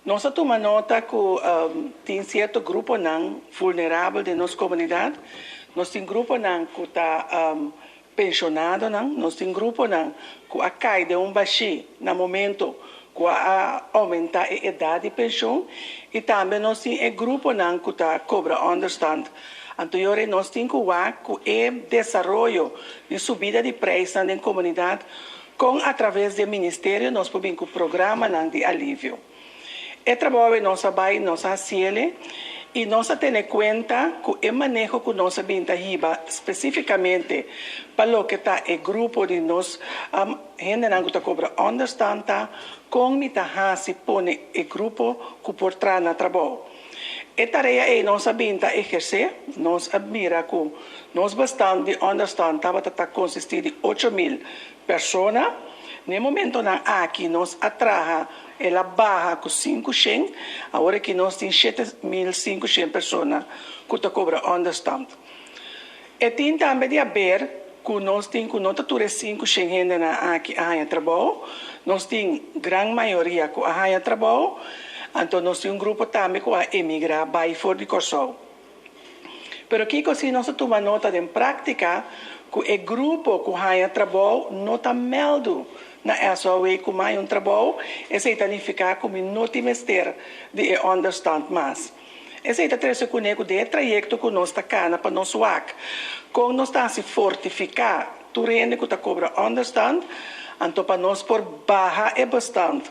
Nos a tuma nota ku tin sierto gruponan vulnerabel den nos komunidat. Nos tin gruponan ku ta penshonadonan, nos tin gruponan ku a kai den un bashí na momento ku a oumentá e edat di penshon i tambe nos tin e gruponan ku ta kobra ònderstand. Anto yora nos tin ku wak ku e desaroyo di subida di preisnan den komunidat kon atraves di e ministerio nos por bin ku programanan di alivio. E trabou ei nos a bai, nos a hasiele i nos a tene kuenta ku e maneho ku nos a bin ta hiba spesífikamente pa loke ta e grupo di nos hendenan ku ta kobra ònderstand ta kon mi ta hasi pone e grupo ku por traha na trabou. E tarea ei nos a bin ta ehersé, nos a mira ku nos bestand di ònderstand tabata ta konsistí di 8000 persona. Na e momentonan aki nos a traha, el a baha ku 500, awor aki nos tin 7500 persona ku ta kobra ònderstand. E tin tambe di haber ku nos tin ku no ta tur e 500 hendenan aki a haña trabou, nos tin gran mayoria ku a haña trabou, anto nos tin un grupo tambe ku a emigrá bai for di Kòrsou. Pero kiko si nos a tuma nota den práktika ku e grupo ku haña trabou no ta mèldu na SOAW ku m'a haña un trabou, esei ta nifiká ku mi no tin mester di e ònderstand mas. Esei ta trese kuné ku den e trayekto ku nos ta kana pa nos wak kon nos ta hasi fortifiká tur hende ku ta kobra ònderstand, anto pa nos por baha e bestand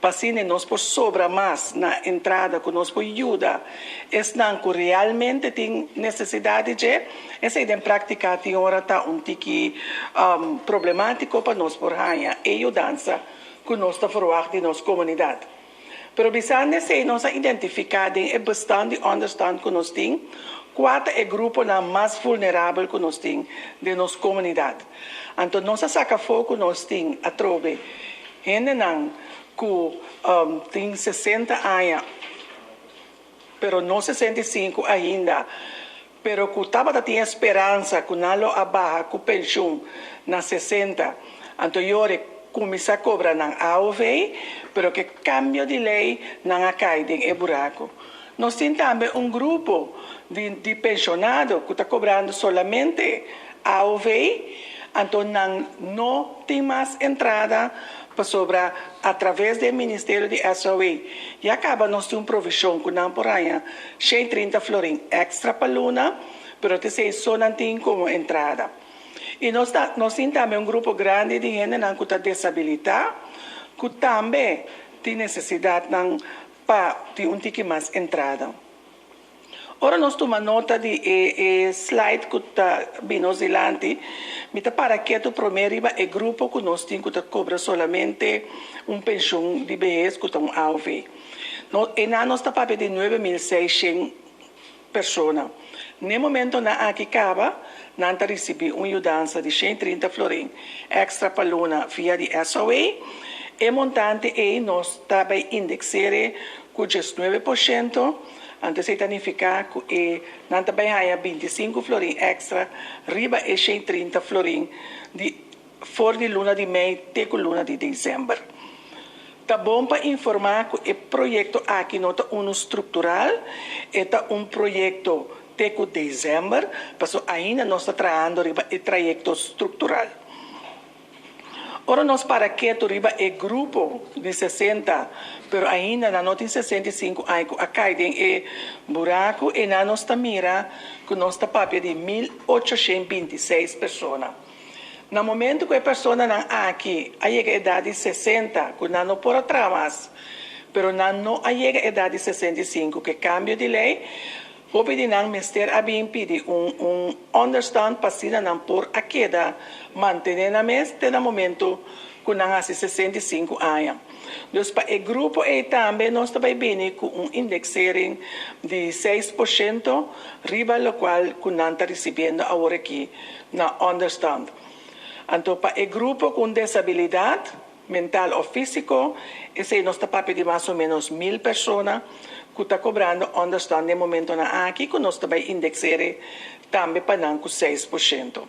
pa asina nos por sobra mas na entrada ku nos por yuda esnan ku realmente tin nesesidat di dje. Esei den práktika tin ora ta un tiki problemátiko pa nos por haña e yudansa ku nos ta ferwagt di nos komunidat. Pero bisando esei nos a identifiká den e bestand di ònderstand ku nos tin kua ta e gruponan mas vulnerabel ku nos tin den nos komunidat. Anto nos a saka afó ku nos tin atrobe hendenan ku tin 60 aña pero no 65 ainda, pero ku tabata tin e speransa ku nan lo a baha ku penshun na 60, anto yora kuminsá kobra nan AOV, pero ku e kambio di lei nan a kai den e buraku. Nos tin tambe un grupo di penshonado ku ta kobrando solamente AOV, anto nan no tin mas entrada pasobra atraves di e ministerio di SOAW ya kaba nos tin un provishon ku nan por haña 130 florin èkstra pa luna, pero ta esei so nan tin komo entrada. I nos ta nos tin tambe un grupo grandi di hendenan ku ta desabilitá ku tambe tin nesesidatnan pa tin un tiki mas entrada. Ora nos tuma nota di e slide ku ta bin nos dilanti, mi ta para ketu promé riba e grupo ku nos tin ku ta kobra solamente un penshun di behes ku ta un AOV. No, einan nos ta papia di 9600 persona. Na e momentonan aki kaba, nan ta risibí un yudansa di 130 florin èkstra pa luna via di SOAW. E montante ei nos ta bai indekser'e ku 19%, anto esei ta nifiká ku e nan ta bai haña 25 florin èkstra riba e 130 florin di for di luna di mei te ku luna di desèmber. Ta bon pa informá ku e proyekto aki no ta unu struktural, e ta un proyekto te ku desèmber, pasobra ainda nos ta trahando riba e trayekto struktural. Ora nos para ketu riba e grupo di 60, pero ainda nan no tin 65 aña ku a kai den e buraku, einan nos ta mira ku nos ta papia di 1826 persona. Na momento ku e personanan aki a yega edat di 60, ku nan no por a traha mas, pero nan no a yega edat di 65, ku e kambio di lei, hopi di nan mester a bin pidi un ònderstand pa asina nan por a keda mantené nan mes te na momento ku nan hasi 65 aña. Dus pa e grupo ei tambe nos ta bai bini ku un indeksering di 6% riba lokual ku nan ta risibiendo awor aki na ònderstand. Anto pa e grupo ku un desabilidat mental òf físiko, esei nos ta papia di mas o ménos 1000 persona ku ta kobrando ònderstand den momentonan aki ku nos ta bai indekser'e tambe pa nan ku 6%.